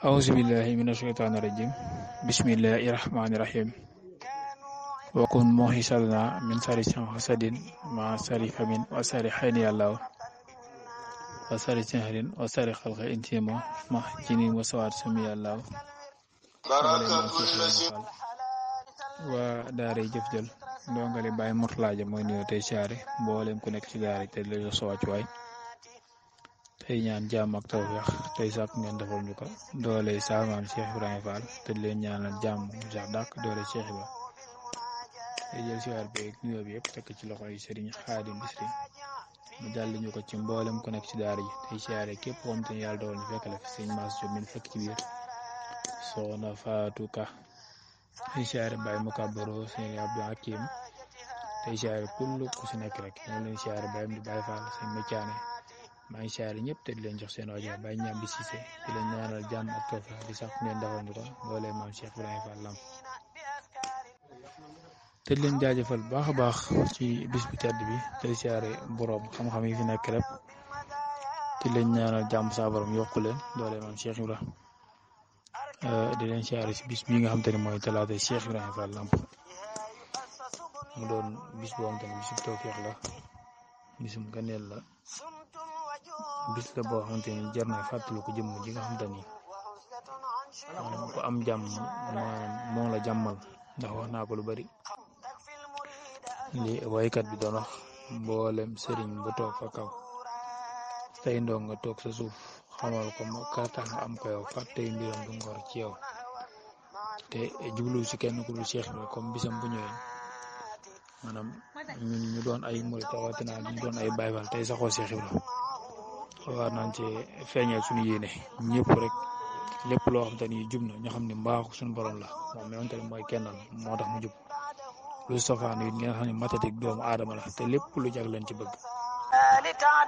أعوذ بالله من الشيطان الرجيم بسم الله الرحمن الرحيم وكن موحسلنا من سر حسد مع سر فمن وسر حين الله وسر سهر وسر خلق انتيمو مع جنين وسوار سمي الله wa daara jëf-jël ndongali Baye Mourtala Dia mooy nuyoo tey siyaare mboolem ku nekk ci daara te la sa wàccuwaay tey ñaan jàmm ak tawfeex tey sàkk ngeen defal ñu ko doole saamaam Cheikh Ibrahima Fall te leen ñaanal jàmm sax dàkk doole Cheikh Ibrahima tey jël siyaar bi nuyoo bi yëpp tekk ci loxo yi Serigne Khadim Bisri mu jàll ñu ko ci mboolem ku nekk ci daara ji tey siyaare képp xam te ne yàlla dool ñu fekk la fi sëñ Mass Diop mi fekk ci biir soxna Fatou Ka tey siyaare Baye Mokabaro sëñ Abdou Hakim tey siyaare kull ku si nekk rek ñoo leen siyaare Baye di Baye Fall sëñ Métiane maa ngi siyaare ñëpp te di leen jox seen waajal Baye ñaam bi Cissé di leen ñaanal jàmm ak tawfeex di sax ngeen defal ñu ko loolee maam Cheikh Ibrahima Fall Lamp te di leen jaajëfal baax a baax ci bis bu tedd bi tey siyaare borom xam-xam yi fi nekk rek di leen ñaanal jàmm saa borom yokku leen loolee maam Cheikh Ibrahima di leen siyaare si bis bii nga xam te ne mooy talaata Cheikh Ibrahima Fall Lamp mu doon bis boo xam te ne bisum tawfeex la bisum ganeel la bis la boo xamante ni jar na fàttali ko jëmm ji nga xamante ni maanaam ko am jàmm maanaam moo la jàmmal ndax wax naa ko lu bari li waykat bi doon wax mboolem sëriñ bu toog fa kaw tey ndoo nga toog sa suuf xamal ko ma kaata nga am ko yow fàttey mbiram du ngor ci yow te jublu si kenn ku dul Cheikh bi comme bisam bu ñëwee maanaam ñun ñu doon ay murit rawatina ñu doon ay Baay Faal tey saxoo Cheikh Ibra war nañ ci feeñal suñu yéene ñëpp rek lépp loo xam te ni jub na ñu xam ne mbaaxu suñu borom la moom mi te mooy kennal moo tax mu jub lu sofaan yi ngeen xam ne matatik doomu aadama la te lépp lu jag leen ci bëgg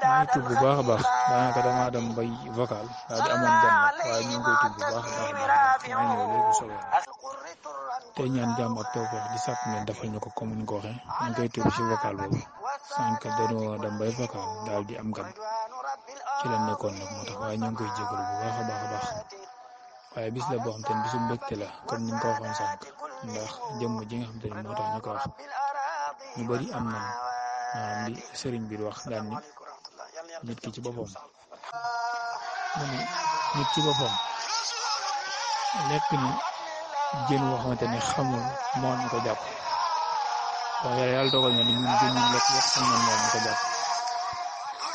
maa ngi tuub bu baax a baax daanaka damaa dem bay vocal daal di amoon gan nag waaye ñu ngi koy tuub bu baax a baax maa ngi ñëw léegi soobee tey ñaan jàmm ak tawfeex di sàkk ngeen defal ñu ko comme ni ko waxee ñu ngi koy tuub si vocal boobu sànq dañoo dem bay vocal daal di am gan ci la nekkoon nag moo tax waaye ñu ngi koy jégalu bu baax a baax waaye bis la boo xam te ne bisu mbégte la comme ni ñu ko waxoon sànq ndax jëmm ji nga xam te ne moo tax ñu ko wax ñu bari am nañ maanaam li sëriñ bi wax daan ni nit ki ci boppam mu ne nit ci boppam lekk ni jën woo xamante ni xamul moo ñu ko jàpp waaye yàlla dogal na ni ñun jën ñun lekk yëpp xam nañ moo ñu ko jàpp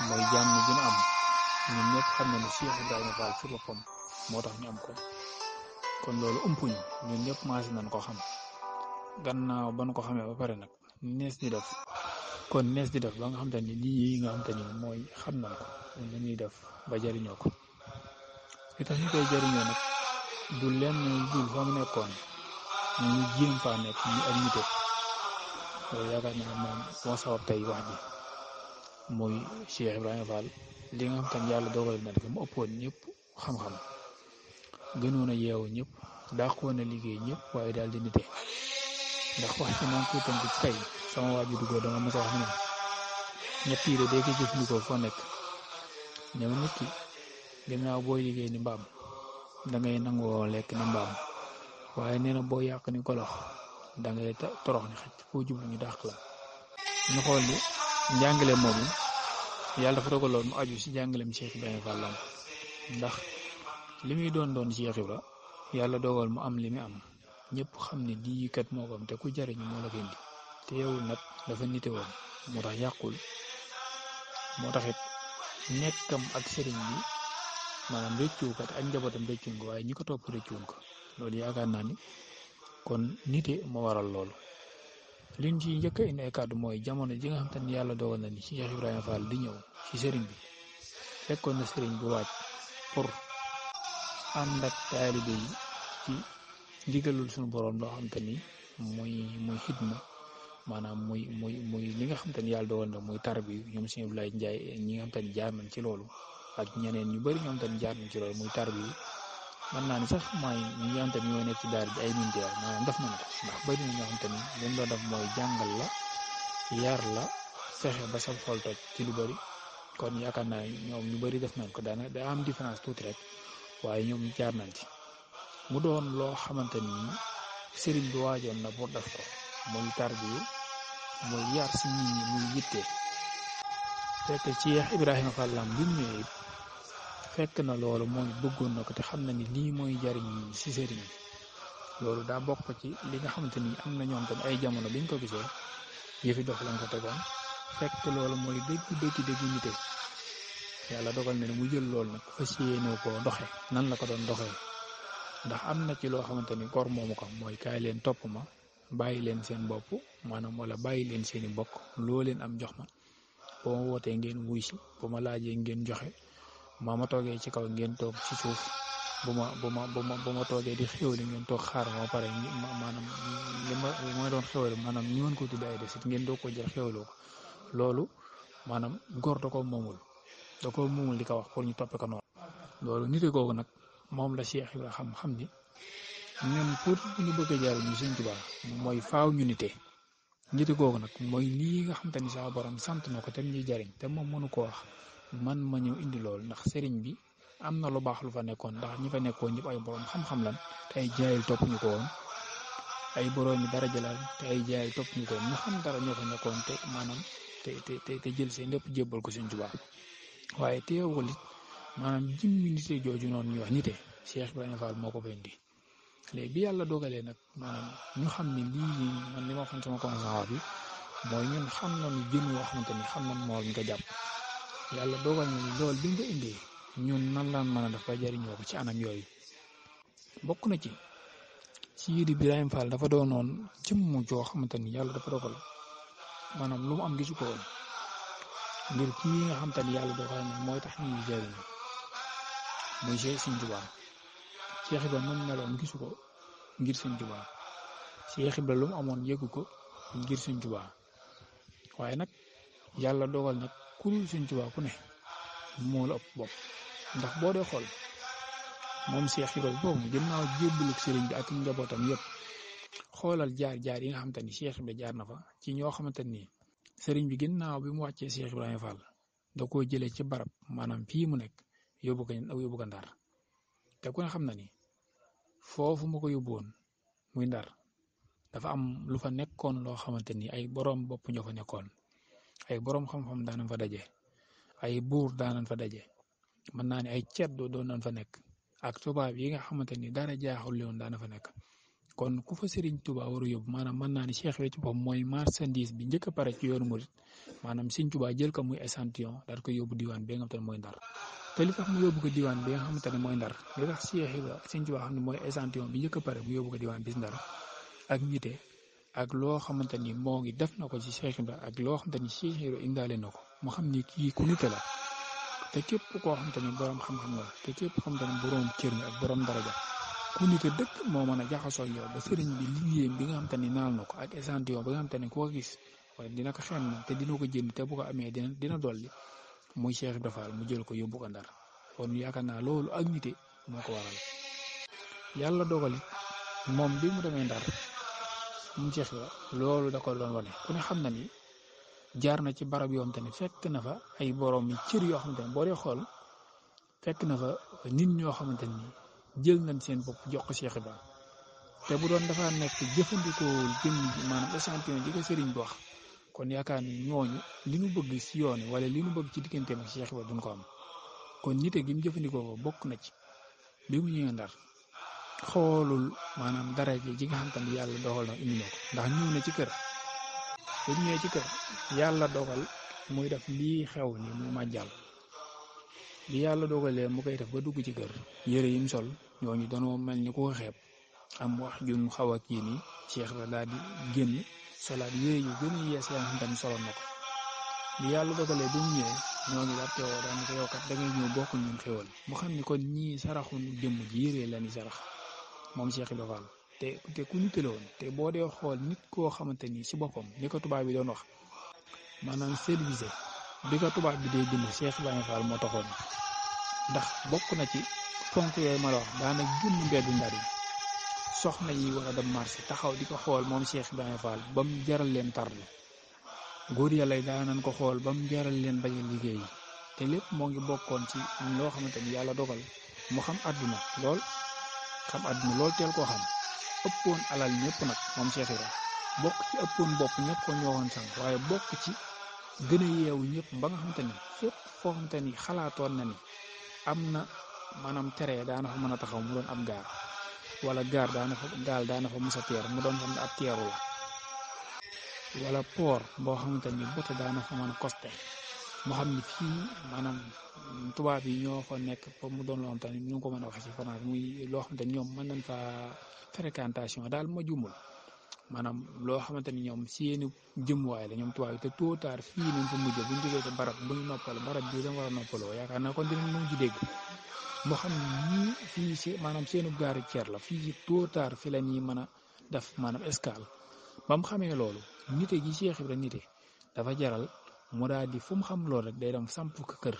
mooy jàmm gën a am ñun ñëpp xam na ne Cheikh Ibrahima Fall ci boppam moo tax ñu am ko kon loolu ëmpuñu ñun ñëpp maasi nañ ko xam gannaaw ba nu ko xamee ba pare nag nees di def ba nga xam te ni lii nga xam te ni mooy xam nañ ko ñun dañuy def ba jariñoo ko li tax ñu koy jariñoo nag du lenn dul fa mu nekkoon ñu jéem faa nekk ñu ak nite loolu yaakaar naa moom moo sabab tey wax ji mooy Cheikh Ibrahima Fall li nga xam te ni yàlla dogal na ko mu ëppoon ñëpp xam-xam gënoon a yeewu ñëpp dàqoon a liggéey ñëpp waaye daal di nite ndax wax ci man ko tënk ci tey sama waaju dugoo dama mos a wax ne ñett yi de dee ko jëfandikoo foo nekk ñëw nit ki ginnaaw boo liggéey ni mbaam dangay nangoo lekk ni mbaam waaye nee na boo yàq ni kolox dangay torox ni xaj foo jublu ñu dàq la ñu xool ni njàngale moomu yàlla dafa dogaloon mu aju si njàngaleem Cheikh Ibrahima Fall Lamp ndax li muy doon Cheikh Ibra yàlla dogal mu am li mu am ñëpp xam ne lii kat moo ko am te ku jariñu moo la ko indi te yow nag dafa nite woon moo tax yàqul moo tax it nekkam ak sëriñ bi maanaam rëccuwukat ak njabootam rëccuwun ko waaye ñi ko topp rëccuwun ko loolu yaakaar naa ni kon nite moo waral loolu liñ ci njëkk a indi ay kàddu mooy jamono ji nga xam te ni yàlla dogal na ni Cheikh Ibrahima Fall di ñëw ci sëriñ bi fekkoon na sëriñ bu waaj pour ànd ak taalibe yi ci ndigalul suñu borom loo xam te ni muy xidma maanaam muy li nga xam te ni yàlla dogal na muy tarbi ñoom sëñ Abdoulaye Ndiaye ñi nga xam te ni jaar nañ ci loolu ak ñeneen ñu bari ñoom te ni jaar nañ ci loolu muy tarbi mën naa ni sax mooy ñi nga xam te ni ñoo nekk ci daara ji ay militaire maanaam def nañ ko ndax bari na ñoo xam te ni li mu doon def mooy jàngal la yar la fexe ba sa xol toj ci lu bari kon yaakaar naa ñoom ñu bari def nañ ko daana daa am différence tuuti rek waaye ñoom jaar nañ ci mu doon loo xamante ni sëriñ bi waajoon na pour def ko muy tarbiya muy yar si nit ñi muy yitte fekk ci Cheikh Ibrahima Fall Lamp bi mu ñëwee fekk na loolu mooy bëggoon na ko te xam na ni lii mooy jariñ si sëriñ bi loolu daa bokk ci li nga xamante ni am na ñoom tam ay jamono biñ ko gisee yëfi dox lañ ko tegoon fekk loolu mooy dëgg nite yàlla dogal na ne mu jël loolu nag fas yéene koo doxe nan la ko doon doxee ndax am na ci loo xamante ni góor moomu ko mooy kaay leen topp ma bàyyi leen seen bopp maanaam wala bàyyi leen seeni mbokk loo leen am jox ma bu ma wootee ngeen wuy si bu ma laajee ngeen joxe ma toogee ci kaw ngeen toog ci suuf bu ma toogee di xéwali ngeen toog xaar ma pare maanaam li ma doon xéwali maanaam ñu mën ko tuddee ay desit ngeen doo ko jël xéwaloo ko loolu maanaam góor da ko moomul di ko wax pour ñu toppe ko noonu loolu nite googu nag moom la Cheikh Ibra xam ni ñun pour ñu bëgg a jaar ñu Sëñ Tuubaa mooy faaw ñu nite googu nag mooy lii nga xam te ni sa borom sant na ko te ñuy jariñ te moom mënu ko wax man ma ñëw indi loolu ndax sëriñ bi am na lu baax lu fa nekkoon ndax ñi fa nekkoon ñëpp ay borom xam-xam lan te ay jaayil topp ñu ko woon ay borom yi dara jëlaat te ay jaayil topp ñu ko woon ñu xam dara ñoo fa nekkoon te maanaam te jël seen lépp jébbal ko Sëñ Tuubaa waaye teewul it maanaam jimmi nite jooju noonu ñuy wax nite Cheikh Ibrahima Fall moo ko fa indi léegi bi yàlla dogalee nag maanaam ñu xam ne lii man li ma waxoon sama constat bi mooy ñun xam nañu jën woo xamante ni xam nañ moo ñu ko jàpp yàlla dogal na ni loolu bi nga indee ñun nan laan mën a def ba jariñoo ko ci anam yooyu bokk na ci Sidi Ibrahima Fall dafa doonoon jëmm joo xamante ni yàlla dafa dogal maanaam lu mu am gisu ko woon ngir kii nga xamante ni yàlla dogal na mooy tax ñuy jariñu muy Sëñ Tuubaa Cheikh Ibra moom meloon gisu ko ngir Sëñ Tuubaa Cheikh Ibra lu mu amoon yëgu ko ngir Sëñ Tuubaa waaye nag yàlla dogal nag ku dul Sëñ Tuubaa ku ne moo la ëpp bopp ndax boo dee xool moom Cheikh Ibra boobu ginnaaw jébbalug sëriñ bi ak njabootam yëpp xoolal jaar yi nga xamante ni Cheikh Ibra jaar na fa ci ñoo xamante ni sëriñ bi ginnaaw bi mu wàccee Cheikh Ibrahima Fall da koo jëlee ci barab maanaam fii mu nekk yóbbu ko Ndar te ku ne xam na ni foofu ma ko yóbbu woon muy Ndar dafa am lu fa nekkoon loo xamante ni ay borom bopp ñoo fa nekkoon ay borom xam-xam daanañ fa daje ay buur daanañ fa daje mën naa ne ay ceddo doon nañ fa nekk ak tubaab yi nga xamante ni dara jaaxul yoon daana fa nekk kon ku fa Serigne Touba war a yóbbu maanaam mën naa ni Cheikh ci boppam mooy marchandise bi njëkk a pare ci yoonu murit maanaam Serigne Touba jël ko muy échantillon daal ko yóbbu diwaan bi nga xamante ne mooy Ndar te li tax mu yóbbu ko diwaan bi nga xamante ne mooy Ndar li tax Serigne Touba xam ne mooy échantillon bi njëkk a pare mu yóbbu ko diwaan bis Ndar ak ñite ak loo xamante ni moo ngi def na ko ci Cheikh Ibra ak loo xamante ni Cheikh Ibra indaale na ko mu xam ni kii ku nite la te képp koo xamante ni borom xam-xam nga te képp xamante ni borom cër nga ak borom daraja ku nite dëkk moo mën a jaxasoo yow ba sëriñ bi liggéeyam bi nga xamante ni naal na ko ak échantillon bi nga xamante ni koo gis waaye dina ko xem te dina ko jënd te bu ko amee dina dolli muy Cheikh Ibra Fall mu jël ko yóbbu ko Ndar kon yaakaar naa loolu ak nite moo ko waral yàlla dogal it moom bi mu demee Ndar mu Cheikh Ibra loolu da ko doon wane ku ne xam na ni jaar na ci barab yoo xamante ni fekk na fa ay borom yi cër yoo xamante ni boo dee xool fekk na fa nit ñoo xamante ni jël nañ seen bopp jox ko Cheikh Ibra te bu doon dafa nekk jëfandikoo jëm maanaam échantillon ji ko sëriñ bi wax kon yaakaar ni ñooñu li ñu bëgg si yoon wala li ñu bëgg ci digganteem ak Cheikh Ibra duñ ko am kon nite gi mu jëfandikoo ko bokk na ci bi mu ñëwee Ndar xoolul maanaam dara ji nga xamante ni yàlla dogal na indi na ko ndax ñëw na ci kër bu ñëwee ci kër yàlla dogal muy def lii xew ni mu màjjal bi yàlla dogalee mu koy def ba dugg ci kër yére yi mu sol ñooñu dañoo mel ni ku ko xeeb am wax jun xaw a kii nii Cheikh Ibra daal di génn solaat yére yu gën a yees yaa nga xamante ni soloon na ko bi yàlla dogalee ba mu ñëwee ñooñu daal teewoo daal ni ko yow kat da ngay ñëw bokk ñun xewal mu xam ni kon ñii saraxu jëmm ji yére la ni sarax moom Cheikh Ibra Fall te ku ñu tëlewoon te boo dee xool nit koo xamante ni si boppam li ko tubaab bi doon wax maanaam service bi ko tubaab bi dee bind Cheikh Ibrahima Fall moo taxoon ndax bokk na ci fonk yooyu ma la wax daanaka génn mbeddu Ndar yi soxna yi war a dem marché taxaw di ko xool moom Cheikh Ibrahima Fall ba mu jaral leen tarde góor yàlla yi daan ko xool ba mu jaral leen bañ a liggéey te lépp moo ngi bokkoon ci loo xamante ni yàlla dogal mu xam àdduna lool teel koo xam ëppoon alal ñëpp nag moom Cheikh Ibra bokk ci ëppoon bopp ñëpp ko ñoowoon sànq waaye bokk ci gën a yeewu ñëpp ba nga xamante ni fépp foo xamante ni xalaatoon na ni am na maanaam tere daana fa mën a taxaw mu doon ab gaar wala gaal daana fa mos a teer mu doon xam ne ab teeru la wala port boo xamante ni bote daana fa mën a costé moo xam ni fii maanaam tubaab yi ñoo fa nekk ba mu doon loo xamante ni ñu ngi ko mën a waxee ci France muy loo xamante ni ñoom mën nañ fa fréquentation daal ma jumul maanaam loo xamante ni ñoom seeni jëmuwaay la ñoom tubaab yi te tôt ou tard fii nañ fa mujj buñ jógee ci barab bu ñu noppal barab bii dañ war a noppaloo yaakaar naa kon dinañ mën ci dégg moo xam ne ñii fii si maanaam seenu gaaru ceer la fii tôt ou tard fi la ñuy mën a def maanaam escale ba mu xamee loolu nite gi Cheikh Ibra nite dafa jaral mu daal di fu mu xam loolu rek day dem samp ko kër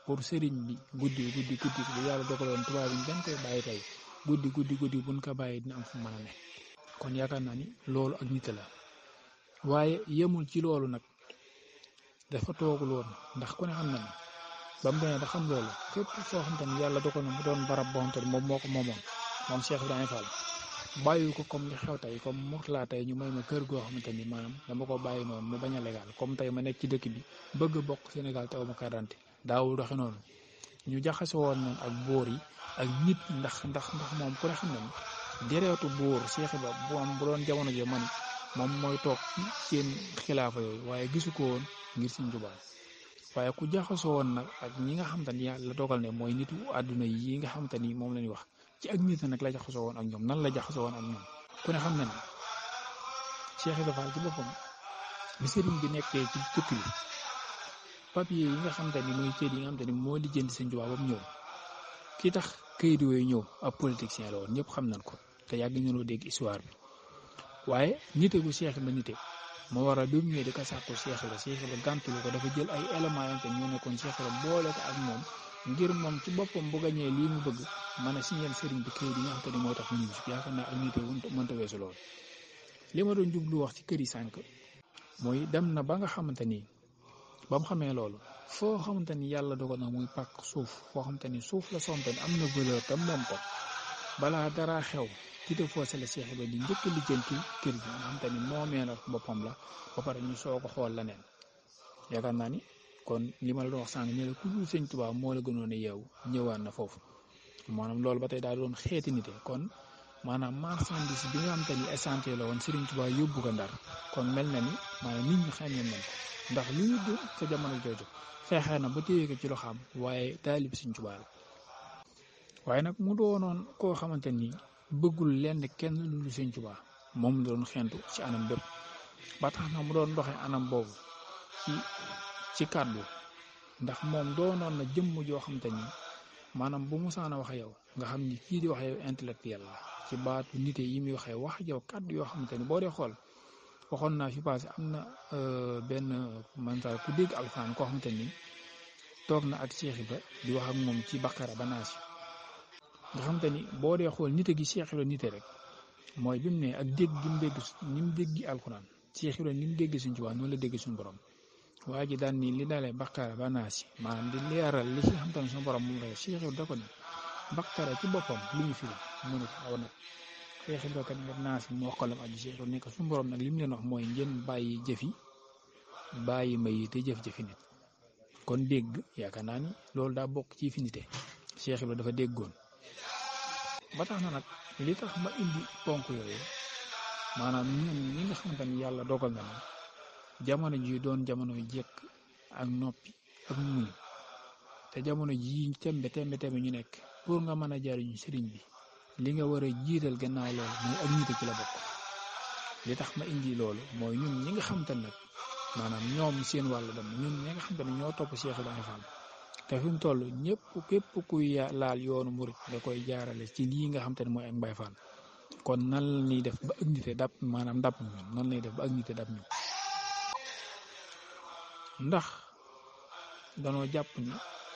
pour sëriñ bi guddi bu yàlla dogaloon tubaab yi dañ koy bàyyi tey guddi buñ ko bàyyi dina am fu mën a ne kon yaakaar naa ni loolu ak nite la waaye yemul ci loolu nag dafa toogul woon ndax ku ne xam na ni ba mu demee ba xam loolu fépp foo xamante ni yàlla dogal na mu doon barab boo xamante ni moom moo ko moomoon moom Cheikh Ibrahima Fall bàyyi ko comme li xew tey comme Mourtala tey ñu may ma kër goo xamante ni maanaam dama ko bàyyi noonu mu bañ a légal comme tey ma nekk ci dëkk bi bëgg a bokk Sénégal te aw ma carte d'identité daawul doxe noonu ñu jaxase woon noonu ak boor yi ak nit ndax moom ku ne xam na ni dereetu buur Cheikh Ibra bu doon jamono jo man moom mooy toog ci seen xilaafa yooyu waaye gisu ko woon ngir Sëñ Tuubaa waaye ku jaxasoo woon nag ak ñi nga xamante ni yàlla dogal ne mooy nitu àdduna yi nga xamante ni moom la ñuy wax ci ak nit nag la jaxasoo woon ak ñoom nan la jaxasoo woon ak ñoom ku ne xam na ne Cheikh Ibra Fall ci boppam bi sëriñ bi nekkee ci tukki bi papier yi nga xamante ni mooy kayit yi nga xamante ni moo lijjanti Sëñ Tuubaa ba mu ñëw ki tax kayit yooyu ñëw ab politicien la woon ñëpp xam nañ ko te yàgg nañoo dégg histoire bi waaye nite gu Cheikh Ibra nite moo waral bi mu ñëwee di ko sàkku Cheikh Ibra gàntulu ko dafa jël ay éléments yoo xam ne ñoo nekkoon Cheikh Ibra boole ko ak moom ngir moom ci boppam bu gañee lii mu bëgg mën a signal sëriñ bi kayit yi nga xam ne moo tax ñu ngi yaakaar naa ak nite mënta weesu loolu. li ma doon jublu wax ci kër yi sànq mooy dem na ba nga xamante ni ba mu xamee loolu foo xamante ni yàlla dogal na muy pàkk suuf foo xamante ni suuf la sompe ni am na valeur tam moom ko balaa dara xew titre foncier la Cheikh Ibra di njëkk a lijjanti kër gi nga xamante ni moomee la boppam la ba pare ñu soo ko xool la neen yaakaar naa ni kon li ma la doon wax sànq ñu ne ku dul Sëñ Tuubaa moo la gënoon a yeewu ñëwaat na foofu maanaam loolu ba tey daal doon xeeti nite kon maanaam marchandise bi nga xamante ni essentiel la woon Sëriñ Tuubaa yóbbu ko Ndar kon mel na ni maanaam nit ñi xàmmee nañ ko ndax lu ñu dul ca jamono jooju feexee na ba téye ko ci loxaam waaye taalib Sëñ Tuubaa la waaye nag mu doonoon koo xamante ni bëggul lenn kenn lu dul Sëñ Tuubaa moom la doon xentu ci anam bépp ba tax na mu doon doxee anam boobu ci kàddu ndax moom doonoon na jëmm joo xamante ni maanaam bu musaan a wax yow nga xam ni kii di wax yow intellectuel la ci baatu nite yi muy waxee wax yow kàddu yoo xamante ni boo dee xool waxoon naa fi passé am na benn mansaar ku dégg alxuraan koo xamante ni toog na ak Cheikh Ibra di wax ak moom ci Baqara ba Naas nga xamante ni boo dee xool nite gi Cheikh Ibra nite rek mooy bi mu ne ak dégg gi mu dégg ni mu déggi alxuraan Cheikh Ibra ni mu dégg Sëñ Tuubaa noonu la dégg suñu borom waa ji daan ni li dalee Baqara ba Naas maanaam di leeral li ci xamante ni suñu borom moom rek Cheikh Ibra da ko ni Baqara ci boppam lu ñu firi mu ne ko aw nag Cheikh Ibra kat nga Naas moo xolam aju Cheikh Ibra nekk suñu borom nag li mu leen wax mooy ngeen bàyyi jëfi bàyyi may te jëf-jëfi nit kon dégg yaakaar naa ni loolu daa bokk ci finité Cheikh Ibra dafa déggoon ba tax na nag li tax ma indi ponk yooyu maanaam ñun ñi nga xamante ni yàlla dogal na jamono ji doon jamono jekk ak noppi ak muñ te jamono ji tembe ñu nekk pour nga mën a jariñu sëriñ bi li nga war a jiital gannaaw loolu mooy ak nite ci la bokk li tax ma indi loolu mooy ñun ñi nga xamante ne nag maanaam ñoom seen wàllu dem ñun ñi nga xamante ne ñoo topp Cheikh Ibrahima Fall te fi mu toll ñëpp képp kuy laal yoonu murit da koy jaarale ci lii nga xamante ne mooy ak Baye Fall kon nan la ñuy def ba ak nite dab maanaam dab ñu nan lay def ba ak nite dab ñu ndax danoo jàpp ni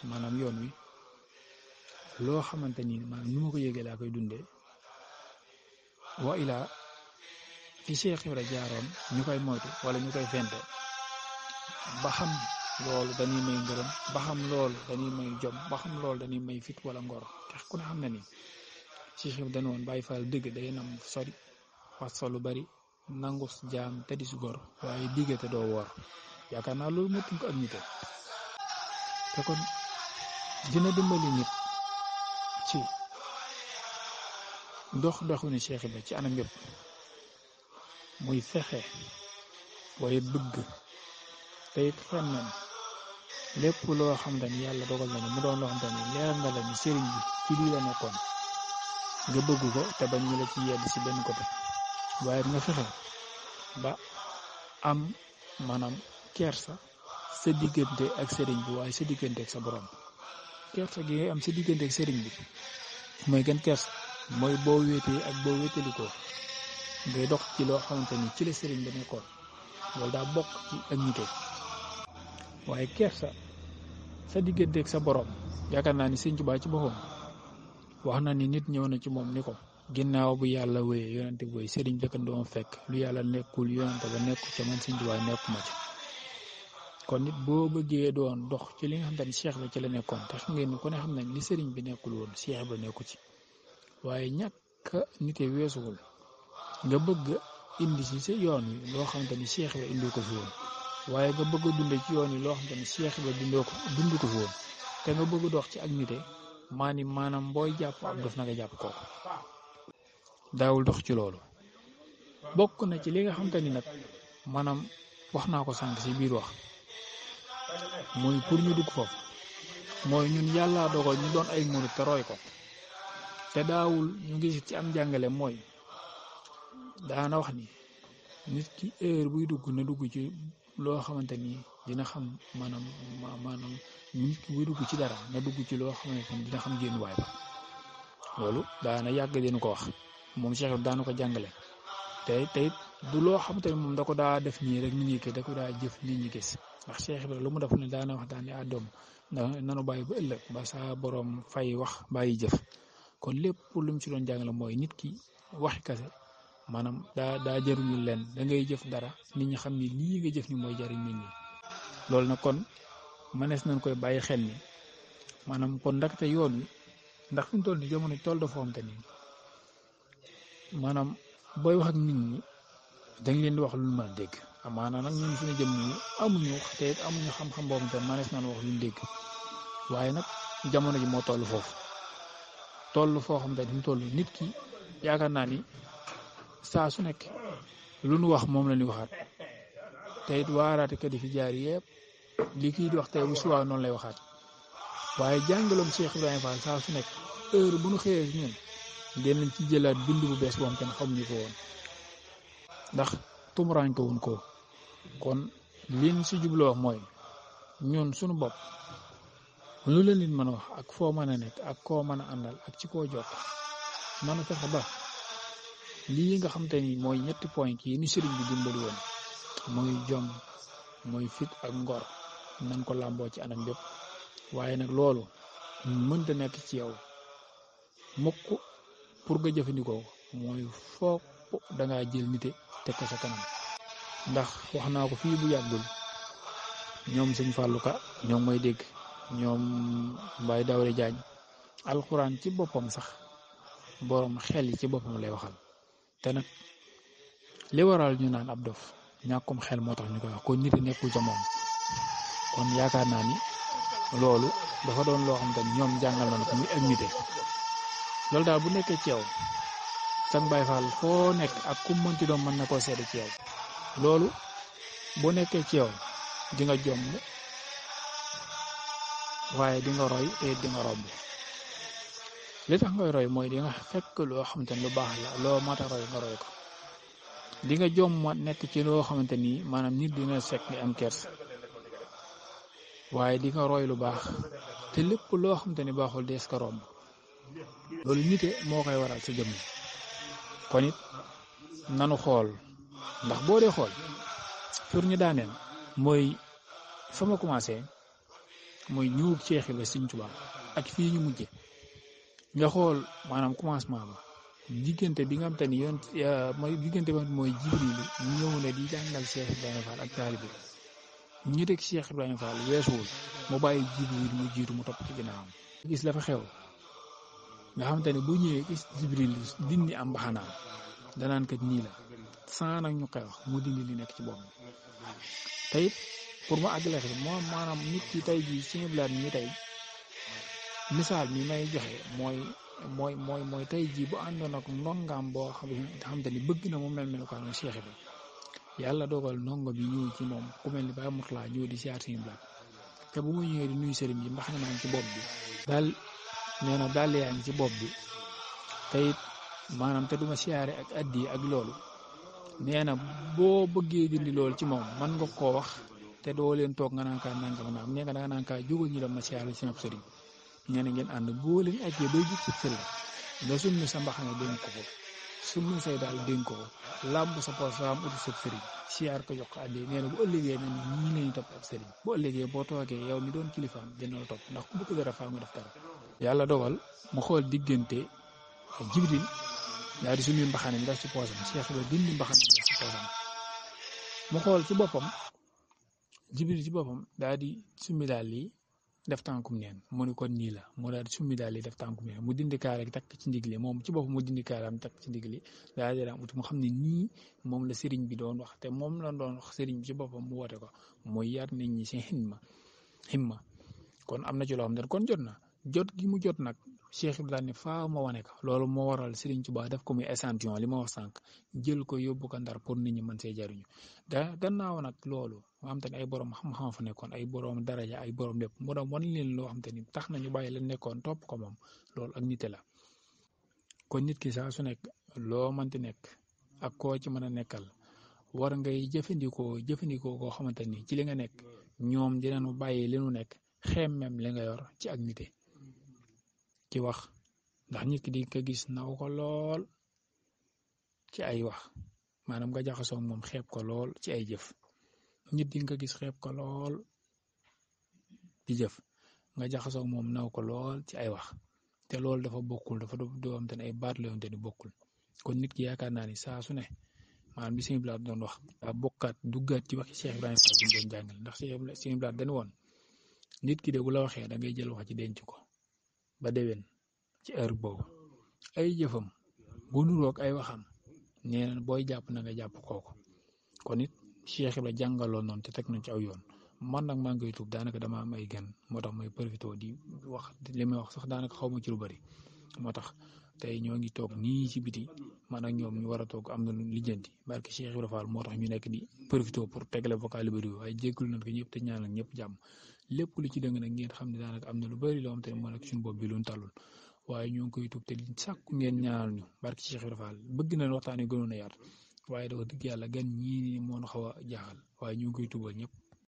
maanaam yoon wi loo xamante ni maanaam nu ma ko yëgee laa koy dundee wa ilaa fi Cheikh Ibra jaaroon ñu koy moytu wala ñu koy fente ba xam loolu dañuy may ngërëm ba xam loolu dañuy may jom ba xam loolu dañuy may fit wala ngor te ku ne xam na ni Cheikh Ibra dañu woon Baay Faal dëgg day nam sori wax sa lu bari nangu jaam te di su gor waaye digge te doo woor yaakaar naa loolu motuñ ko ak nite te kon dina dimbali nit ci doxinu Cheikh Ibra ci anam yëpp muy fexe waaye bëgg te it xemmem lépp loo xamante ni yàlla dogal na ni mu doon loo xamante ni leeral na la ni sëriñ bi ci lii la nekkoon nga bëgg ko te bañ ñu la ci yedd si benn côté waaye nga fexe ba am maanaam kersa sa diggante ak sëriñ bi waaye sa diggante ak sa borom kersa gi ngay am sa diggante ak sëriñ bi mooy gën kersa mooy boo wéetee ak boo wéetalikoo ngay dox ci loo xamante ni ci la sëriñ bi nekkoon loolu daa bokk ci ak nite waaye kersa sa diggante ak sa borom yaakaar naa ni Sëriñ Tuubaa ci boppam wax na ni nit ñëw na ci moom ni ko ginnaaw bu yàlla wéyee yonante booy sëriñ dëkkandoom fekk lu yàlla nekkul yonante ba nekku ca man Sëriñ Tuubaa nekkuma ca kon nit boo bëggee doon dox ci li nga xam ne Cheikh Ibra ci la nekkoon te xam ngeen ni ku ne xam nañ li sëriñ bi nekkul woon Cheikh Ibra nekku ci waaye ñàkk nite weesuwul nga bëgg indi ci sa yoon wi loo xamante ni Cheikh Ibra indi ko fi woon waaye nga bëgg a dunde ci yoon wi loo xamante ni Cheikh Ibra dund ko fi woon te nga bëgg dox ci ak nite maanaam booy jàpp ab dof na nga jàpp kooku daawul dox ci loolu bokk na ci li nga xamante ni nag maanaam wax naa ko sànq ci biir wax mooy pour ñu dugg foofu mooy ñun yàlla dogal ñu doon ay murit te roy ko te daawul ñu gis ci am jàngale mooy daana wax ni nit ki heure buy dugg na dugg ci loo xamante ni dina xam maanaam nit ki buy dugg ci dara na dugg ci loo xamante ni dina xam génn waay ba loolu daana yàgg dina ko wax moom Cheikh Ibra daana ko jàngale te du loo xamante ni moom da ko daa def nii rek nit ñi gis da ko daa jëf nit ñi gis ndax Cheikh Ibra lu mu def ne daana wax daan ne doom nanu bàyyi ba ëllëg ba sa borom fay wax bàyyi jëf kon lépp lu mu ci doon jàngale mooy nit ki waxi kase maanaam daa jëruñu leen da ngay jëf dara nit ñi xam ni lii nga jëf ni mooy jariñ nit ñi loolu nag kon mënees nañ koy bàyyi xel ni maanaam kon ndaxte yoon wi ndax fi mu toll ni jamono toll dafa xamante ni maanaam booy wax ak nit ñi dañ leen di wax lu mën a dégg amaana nag ñun suñu jëm nii amuñu xam-xam boobu te mënees nañ wax luñ dégg waaye nag jamono ji moo toll foofu toll foo xam te ni mu toll nit ki yaakaar naa ni saa su nekk lu nu wax moom la ñuy waxaat te it waaraate kat yi fi jaar yëpp li kii di wax tey bu subaa noonu lay waxaat waaye jàngaloom Cheikh Ibrahima Fall saa su nekk heure bu nu xëyee si ñun dinañ ci jëlaat bind bu bees boo xam te ne xamuñu ko woon ndax tumuraañ ko wuñ ko kon liñ si jubloo wax mooy ñun suñu bopp lu la nit mën a wax ak foo mën a nekk ak koo mën a àndal ak ci koo jokk mën a fexe ba lii nga xam te ni mooy ñetti point yi ni sëriñ bi dimbali woon mooy jom mooy fit ak ngor nan ko làmboo ci anam bépp waaye nag loolu mënta nekk ci yow mukk pour nga jëfandikoo mooy foog dangaa jël nite teg ko sa kanam ndax wax naa ko fii bu yàggul ñoom sëñ Fallou Ka ñoom mooy dégg ñoom Mbaye Daouda Diagne alxuraan ci boppam sax borom xel yi ci boppam lay waxal te nag li waral ñu naan ab dof ñàkkum xel moo tax ñu koy wax kon nit nekkul ca moom kon yaakaar naa ni loolu dafa doon loo xam te ñoom jàngal nañu ko muy ak nite loolu daal bu nekkee ci yow sax Baay Faal foo nekk ak ku mënti doon mën na koo seede ci yow loolu bu nekkee ci yow di nga jomb waaye di nga roy te di nga romb li tax ngay roy mooy di nga fekk loo xamante ni lu baax la loo mat a roy nga roy ko di nga jomb nekk ci loo xamante ni maanaam nit dina sekk nga am kers waaye di nga roy lu baax te lépp loo xamante ni baaxul dees ko romb loolu nite moo koy waral sa jëmm kon it nanu xool ndax boo dee xool pour ñu daaneel mooy fa ma commencé mooy ñëwug Cheikh Ibra Sëriñ Tuubaa ak fii ñu mujje nga xool maanaam commencement ba diggante bi nga xam te ni yoon mooy diggante ba mooy Jibril ñëw na di jàngal Cheikh Ibrahima Fall ak taalibe ñi teg Cheikh Ibrahima Fall weesuwul mu bàyyi Jibril mu jiitu mu topp ci ginnaawam gis la fa xew nga xamante ne bu ñëwee gis Jibril dindi am mbaxanaam danaan kat nii la saa nag ñu koy wax mu dindi li nekk ci bopp bi te it pour mu àggale xel moom maanaam nit ki tey jii suñu bilaat mi tey misaal mi may joxe mooy tey jii bu àndoon ak ndongaam boo xamante ni bëgg na mu mel melukaanu Cheikh bi yàlla dogal ndongo bi ñëw ci moom ku mel ni Baye Mourtala ñëw di siyaar suñu bilaat te bu mu ñëwee di nuyu sëriñ bi mbax na ci bopp bi daal nee na daal yaa ngi ci bopp bi te it maanaam te duma siyaare ak addi ak loolu nee na boo bëggee dindi loolu ci moom man nga koo wax te doo leen toog nga naan kaa nangam naam nee nga da nga naan kaa jógal ñu dem ma siyaare ci sama sëriñ nee na ngeen ànd boo leen àggee bay jub ci sëriñ nga summi sa mbaxane dénk ko summi say daal dénk ko làmb sa poos am uti sa sëriñ siyaar ko jox ko addi nee na bu ëllëgee ne ñii lañu topp ak sëriñ bu ëllëgee boo toogee yow mi doon kilifaam dina la topp ndax ku bëgg dara faa mu def dara yàlla dogal mu xool diggante Jibril daal di summi mbaxane mi def ci poosam Cheikh la dindi mbaxane mi def ci poosam mu xool ci boppam Jibril ci boppam daal di summi daal lii def tànkum neen mu ni kon nii la mu daal di summi daal lii def tànkum neen mu dindi kaar rek takk ci ndigli moom ci boppam mu dindi kaaram takk ci ndigli daal di daam uti mu xam ne nii moom la sëriñ bi doon wax te moom la doon wax sëriñ bi ci boppam mu woote ko mooy yar nit ñi si himma kon am na ci loo xam ne kon jot na jot gi mu jot nag Cheikh Ibrahima faa ma wane ko loolu moo waral Serigne Touba def ko muy échantillon li ma wax sànq jël ko yóbbu ko Ndar pour nit ñi mën see jariñu gannaaw nag loolu moo xam te ne ay borom xam-xam fa nekkoon ay borom daraja ay borom lépp mu doon wan leen loo xam te ni tax nañu bàyyi la nekkoon topp ko moom loolu ak nite la kon nit ki saa su nekk loo mënti nekk ak koo ci mën a nekkal war ngay jëfandikoo koo xamante ni ci li nga nekk ñoom dinañu bàyyi li nu nekk xemmem li nga yor ci ak nite ci wax ndax nit ki di ko gis naw ko lool ci ay wax maanaam nga jaxasoo moom xeeb ko lool ci ay jëf nit di nga gis xeeb ko lool ci jëf nga jaxasoo moom naw ko lool ci ay wax te loolu dafa bokkul dafa doo am te ne ay baat la yoon te ni bokkul kon nit ki yaakaar naa ni saa su ne maanaam li Sëñ Blaat doon wax daa bokkaat duggaat ci waxi Cheikh Ibrahima Fall bi doon jàngal ndax Sëñ Blaat dañu woon nit ki de bu la waxee da ngay jël wax ci denc ko ba déwén ci heure boobu ay jëfam bu nuroog ay waxam nee na booy jàpp na nga jàpp kooku kon it Cheikh Ibrahima jàngaloon noonu te teg nañ ci aw yoon man nag maa ngi koy tuub daanaka dama am ay gan moo tax may profité di wax li may wax sax daanaka xaw ma ci lu bari moo tax tey ñoo ngi toog nii ci biti man ak ñoom ñu war a toog am na lu lijjanti barke Cheikh Ibrahima Fall moo tax ñu nekk di profité pour tegale vocal yu bari waaye jéggul nañ ko ñëpp te ñaanal ñëpp jàmm lépp lu ci dëng nag ngeen xam ne daanaka am na lu bari loo xam te ne moo nekk suñu bopp bi lu ñu tàllul waaye ñoo ngi koy tuub te di sàkku ngeen ñaanal ñu barke Cheikh Ibrahima Fall bëgg nañ waxtaan yi gënoon a yaatu waaye dafa dëgg yàlla gan ñii moo xaw a jaaxal waaye ñu ngi koy tuubal ñëpp